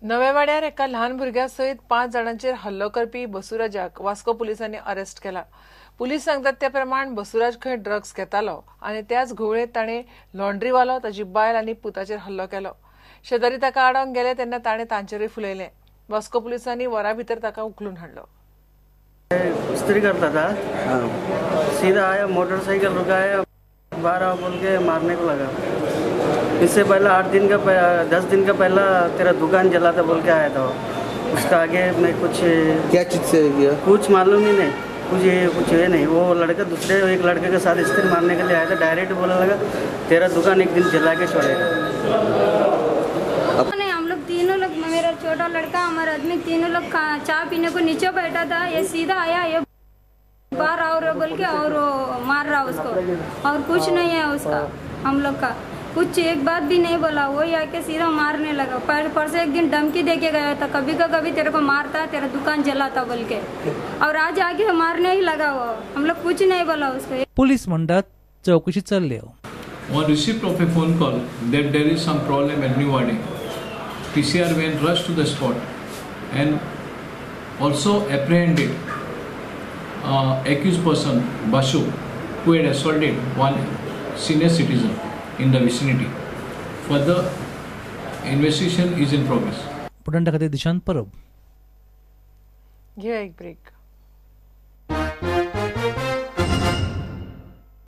नव्या वाड्यार एका ल्हान भुरग्या सयत 5 जाणांचेर हल्लो करपी बसुराजाक वास्को पुलिसांनी अरेस्ट केला. पुलीस सांगतात त्या प्रमाण बसुराज खंय ड्रग्स घेतालो आनी त्याच घुंवळेंत ताणें लॉन्ड्रीवालो, ताजी बायल आनी पुताचेर हल्लो केलो. शेजारी ताका आडावंक गेले तेन्ना ताणें तांचेरूय फुलयलें. वास्को पुलिसांनी वरां भितर ताका उखलून हाडलो. इस्त्री करता था, सीधा आया, मोटरसाइकिल रुकाया, बाहर आओ बोल के मारने को लगा. इससे पहले 8 दिन का 10 दिन का पहला तेरा दुकान जला था बोल के आया था. उसका आगे मैं कुछ क्या चीज़ से किया कुछ मालूम ही नहीं, कुछ है नहीं. वो लड़का दूसरे एक लड़के के साथ स्त्री मारने के लिए आया था, डायरेक्ट बोलने लगा तेरा दुकान एक दिन जला के छोड़ेगा. नहीं, हम लोग तीनों लोग, मेरा छोटा लड़का, हमारा आदमी, तीनों लोग चाय पीने को नीचे बैठा था. ये सीधा आया, ये बाहर आओ रे बोल के और मार रहा उसको, और कुछ नहीं है उसका. हम लोग का कुछ एक बात भी नहीं बोला, वही आके सीधा मारने लगा. परसों एक दिन धमकी दे के गया था, कभी का कभी तेरे को मारता, तेरा दुकान जलाता बोल के, और आज आके मारने ही लगा वो. हम लोग कुछ नहीं बोला उसको. पुलिस म्हणतात चौकशी चालली. On receipt of a phone call that there is some problem at New Wade, PCR van rushed to the spot and also apprehended accused person Basu, who had assaulted one senior citizen in the vicinity. Further investigation is in progress. पुढे खातीर दिशांत परब. घेऊया एक break.